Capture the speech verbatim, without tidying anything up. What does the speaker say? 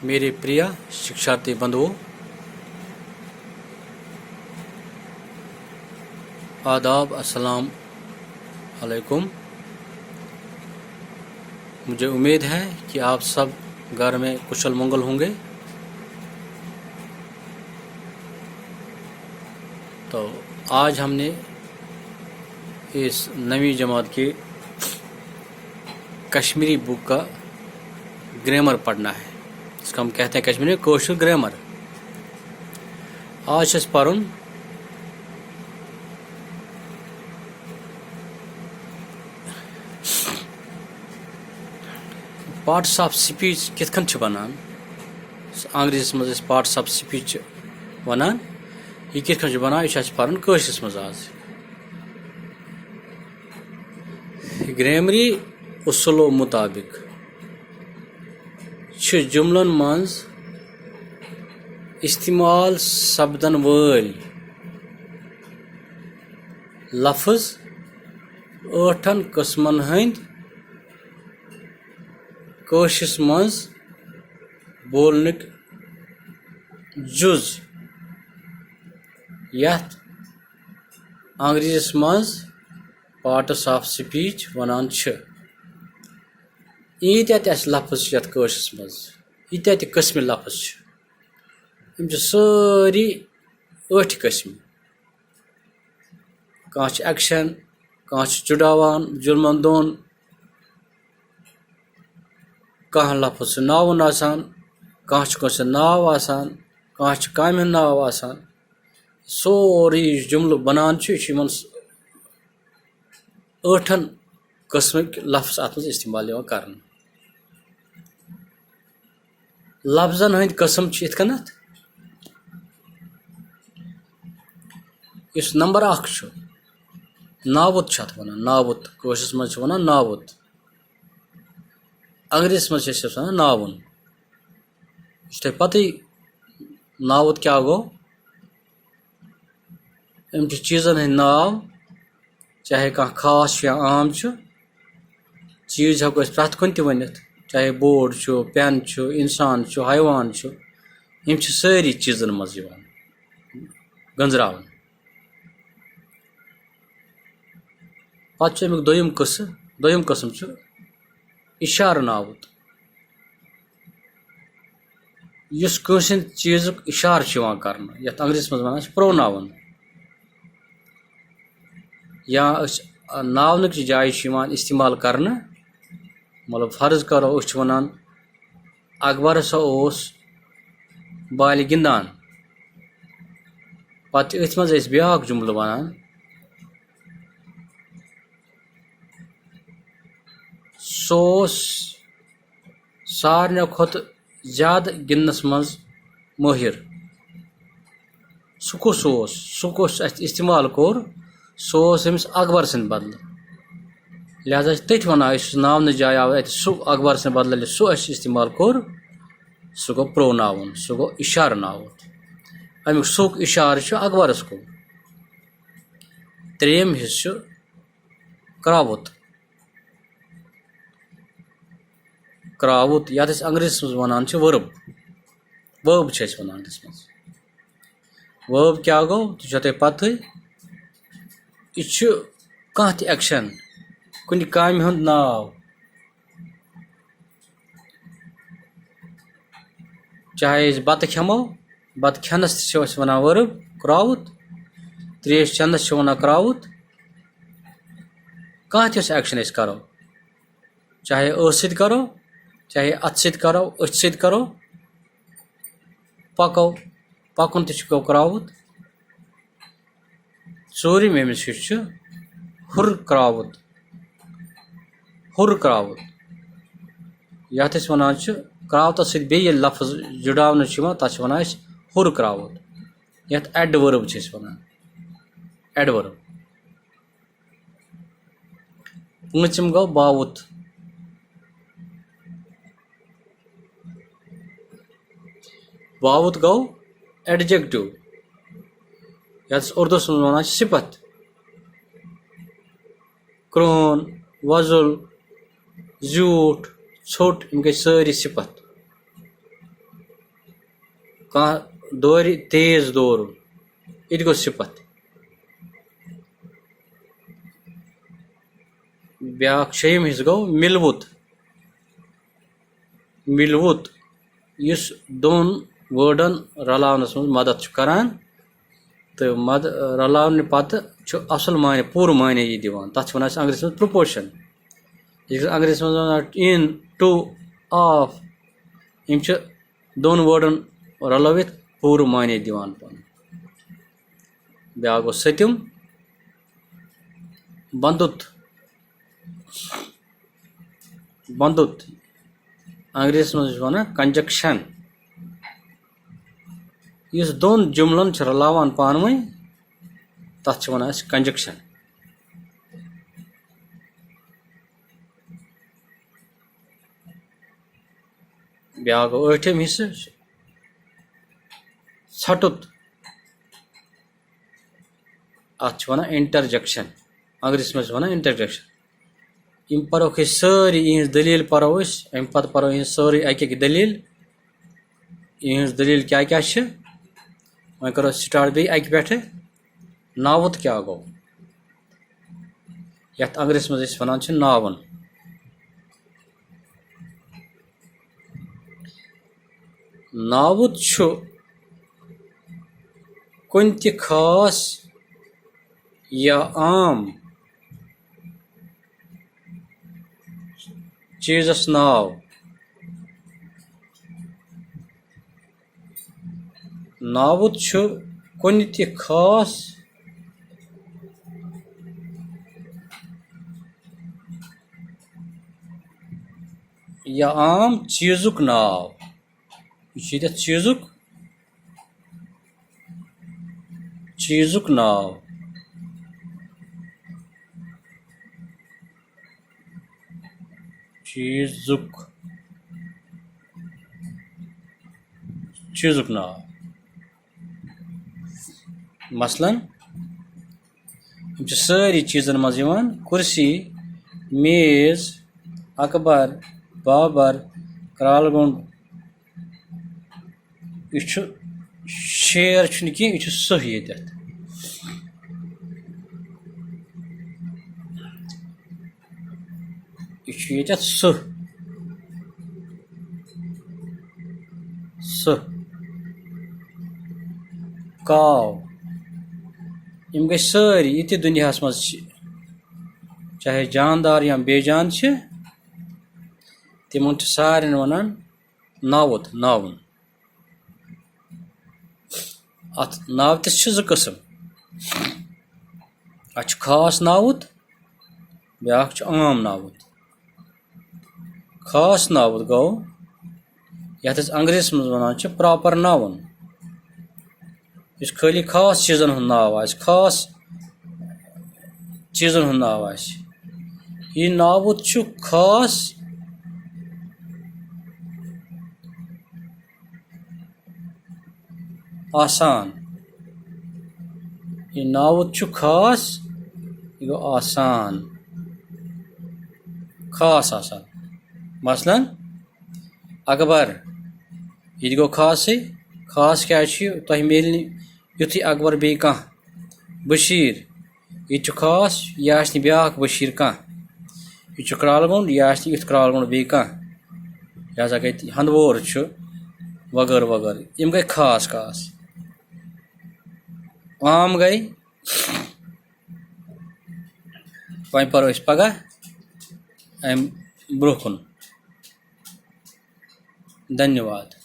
میرے پریا شکشارتی بندھو، آداب، السلام علیکم۔ مجھے امید ہے کہ آپ سب گھر میں کشل منگل ہوں گے۔ تو آج ہم نے اس نویں جماعت کی کشمیری بک کا گرامر پڑھنا ہے۔ اس کو ہم کہتے ہیں کشمیری میں کٲشُر گرامر۔ آج چھِ اَسہِ پَرُن پارٹس آف سپیچ کِتھ کٔنۍ چھِ بَنان۔ انگریزیَس منٛز أسۍ پارٹس آف سپیچ چھِ وَنان۔ یہِ کِتھ کٔنۍ چھُ بَنان، یہِ چھُ اَسہِ پَرُن کٲشرِس منٛز آز۔ گرامری اصولو مطابق چھِ جملن منٛز استعمال سپدن وٲلۍ لفظ ٲٹھن قٕسمن ہٕنٛدۍ کٲشرِس منٛز بولنٕکۍ جُز، یتھ انگریزیس منٛز پارٹس آف سپیچ ونان چھِ۔ ییٖتیٛاہ تہِ اَسہِ لفظ چھِ یَتھ کٲشرِس منٛز، ییٖتیٛاہ تہِ قٕسمہِ لفظ چھِ، یِم چھِ سٲری ٲٹھِ قٕسمہِ۔ کانٛہہ چھُ ایکشن، کانٛہہ چھُ جُڑاوان جُرمن دۄن، کانٛہہ لفظ چھُ ناوُن آسان، کانٛہہ چھُ کٲنٛسہِ ہُنٛد ناو آسان، کانٛہہ چھُ کامہِ ہُنٛد ناو آسان۔ سورُے یُس جُملہٕ بَنان چھُ، یہِ چھُ یِمن ٲٹھن قٕسمٕکۍ لفظ اَتھ منٛز استعمال یِوان کرنہٕ۔ لفظن ہٕنٛدۍ قٕسم چھِ یِتھ کٔنٮ۪تھ، یُس نمبر اکھ چھُ، ناوُت چھُ اَتھ وَنان، ناوُت، کٲشرِس منٛز چھِ وَنان ناوُت، انگریزیَس منٛز چھِ أسۍ یَتھ وَنان ناوُن۔ یہِ چھُ تۄہہِ پَتہٕ ناوُت کیٛاہ گوٚو؟ یِم چھِ چیٖزَن ہٕنٛدۍ ناو، چاہے کانٛہہ خاص چھُ یا عام چھُ۔ چیٖز ہٮ۪کو أسۍ پرٛٮ۪تھ کُنہِ تہِ ؤنِتھ، چاہے بورڈ چھُ، پٮ۪ن چھُ، اِنسان چھُ، حیوان چھُ۔ یِم چھِ سٲری چیٖزَن منٛز یِوان گٔنٛزراونہٕ۔ پَتہٕ چھُ اَمیُک دوٚیُم قٕصہٕ، دوٚیُم قٕسٕم چھُ اِشارٕ ناوُت۔ یُس کٲنٛسہِ ہٕنٛدِ چیٖزُک اِشارٕ چھُ یِوان کرنہٕ، یَتھ انگریزیَس منٛز وَنان چھِ پروناوُن، یا أسۍ ناونٕکۍ جایہِ چھِ یِوان استعمال کرنہٕ۔ مطلب، فرض کرو، أسۍ چھِ وَنان، اکبر ہسا اوس بالہِ گِنٛدان۔ پتہٕ چھِ أتھۍ منٛز أسۍ بیٛاکھ جملہٕ وَنان، سُہ اوس سارنٕے کھۄتہٕ زیادٕ گِنٛدنَس منٛز مٲہِر۔ سُہ کُس اوس؟ سُہ کُس اَسہِ استعمال کوٚر؟ سُہ اوس أمِس اکبر سٕنٛدِ بدلہٕ۔ لہذا چھِ تٔتھۍ وَنان أسۍ، یُس ناونہٕ جایہِ آو اَتہِ سُہ اکبر سٕنٛدِ بدلہٕ، ییٚلہِ سُہ اَسہِ استعمال کوٚر، سُہ گوٚو پروناوُن، سُہ گوٚو اِشارٕ ناوُت۔ اَمیُک سُک اِشارٕ چھُ اکبرس کُن۔ ترٛیٚیِم حصہٕ چھُ کرٛاوُت۔ کرٛاوُت، یَتھ أسۍ انگریزیَس منٛز وَنان چھِ verb۔ Verb چھِ أسۍ وَنان اَتھ منٛز۔ Verb کیٛاہ گوٚو؟ تہِ چھو تۄہہِ پَتہٕے۔ یہِ چھُ کانٛہہ تہِ action، کُنہِ کامہِ ہُنٛد ناو۔ چاہے أسۍ بَتہٕ کھٮ۪مو، بَتہٕ کھٮ۪نَس تہِ چھِ أسۍ وَنان verb، کرٛاوُت۔ ترٛیش چٮ۪نَس چھِ وَنان کرٛاوُت۔ کانٛہہ تہِ یۄس action أسۍ کَرو، چاہے ٲسہٕ سۭتۍ کَرو، چاہے اَتھٕ سۭتۍ کَرو، أچھِ سۭتۍ کَرو، پَکو، پَکُن تہِ چھُ گوٚو کرٛاوُت۔ ژوٗرِم ییٚمِس یُس چھُ، ہُر کرٛاوُت۔ ہُر کرٛاوُت، یَتھ أسۍ وَنان چھِ، کرٛاوتَس سۭتۍ بیٚیہِ ییٚلہِ لفظ جُڑاونہٕ چھُ یِوان، تَتھ چھِ وَنان أسۍ ہُر کرٛاوُت، یَتھ adverb چھِ أسۍ وَنان، adverb۔ پوٗنٛژِم گوٚو باوُت۔ باوُت گوٚو adjective، یَتھ أسۍ اُردُوَس منٛز وَنان چھِ صِفت۔ کرٛہُن، وۄزُل، زیوٗٹھ، ژھوٚٹ، یِم گٔے سٲری صِفت۔ کانٛہہ دورِ تیز دورُن، یہِ تہِ گوٚو صفت۔ بیٛاکھ شیٚیِم حصہٕ گوٚو مِلوُت۔ مِلوُت، یُس دۄن wordن رلاونس منٛز مدد چھُ کران، تہٕ مد-، رلاونہٕ پتہٕ چھُ اصل معنی، پوٗرٕ معنی یہِ دِوان۔ تتھ چھِ ونان أسۍ انگریزی منٛز proportion۔ یہِ چھِ انگریزی منٛز ونان in, to, of۔ یِم چھِ دۄن wordن رلٲوِتھ پوٗرٕ معنی دِوان پانہٕ۔ بیٛاکھ گوٚو سٔتِم، بندُت۔ بندُت، انگریزی منٛز چھِ ونان conjunction۔ یُس دۄن جملن چھِ رلاوان پانہٕ ؤنۍ، تتھ چھِ ونان أسۍ conjunction۔ بیٛاکھ گوٚو ٲٹھِم حصہٕ، ژھٹُت۔ اتھ چھِ ونان interjection، انگریزی منٛز چھِ ونان interjection۔ یِم پرو أسۍ سٲری، یِہنٛز دٔلیٖل پرو أسۍ، امہِ پتہٕ پرو یِہنٛز سٲرٕے اکہِ اکہِ دٔلیٖل۔ یِہنٛز دٔلیٖل کیٛاہ کیٛاہ چھِ؟ وۄنۍ کرو start بیٚیہِ اکہِ پٮ۪ٹھٕ۔ ناوُت کیٛاہ گوٚو؟ یتھ انگریزی منٛز أسۍ ونان چھِ noun۔ ناوُت چھُ کُنہِ تہِ خاص یا عام چیٖزس ناو۔ ناوُت چھُ کُنہِ تہِ خاص یا عام چیٖزُک ناو۔ یہِ چھُ ییٚتٮ۪تھ چیٖزُک، چیٖزُک ناو۔ چیٖزُک، چیٖزُک ناو۔ مثلاً، یِم چھِ سٲری چیٖزن منٛز یِوان، کُرسی، میز، اکبر، بابر، کرٛالہٕ گوٚنٛڈ۔ یہِ چھُ، شیر چھُنہٕ کینٛہہ، یہِ چھُ سٕہہ ییٚتٮ۪تھ۔ یہِ چھُ ییٚتٮ۪تھ سٕہہ۔ سٕہہ۔ کاو۔ یِم گٔے سٲری، یہِ تہِ دُنیاہَس منٛز چھِ، چاہے جاندار یا بے جان چھِ، تِمَن چھِ سارنٕے وَنان ناوُت، noun۔ اَتھ ناوتِس چھِ زٕ قٕسٕم۔ اَتھ چھُ خاص ناوُت، بیٛاکھ چھُ عام ناوُت۔ خاص ناوُت گوٚو، یَتھ أسۍ انگریزیَس منٛز وَنان چھِ proper noun، یُس خٲلی خاص چیٖزَن ہُنٛد ناو آسہِ، خاص چیٖزَن ہُنٛد ناو آسہِ۔ یہِ ناوُت چھُ خاص آسان۔ یہِ ناوُت چھُ خاص، یہِ گوٚو آسان۔ خاص آسان۔ مثلاً، اکبر، یہِ تہِ گوٚو خاصٕے۔ خاص کیٛازِ چھُ یہِ؟ تۄہہِ میلہِ نہٕ یُتھُے اکبر بیٚیہِ کانٛہہ۔ بشیٖر، یہِ تہِ چھُ خاص، یہِ آسہِ نہٕ بیٛاکھ بشیٖر کانٛہہ۔ یہِ چھُ کرٛالہٕ گوٚنٛڈ، یہِ آسہِ نہٕ یُتھ کرٛالہٕ گوٚنٛڈ بیٚیہِ کانٛہہ۔ لہذا گٔے تہِ ہندوور چھُ وغٲرٕ وغٲرٕ۔ یِم گٔے خاص خاص۔ عام گٔے۔ وۄنۍ پَرو أسۍ پَگاہ اَمہِ برٛونٛہہ کُن۔ دھنیہ واد۔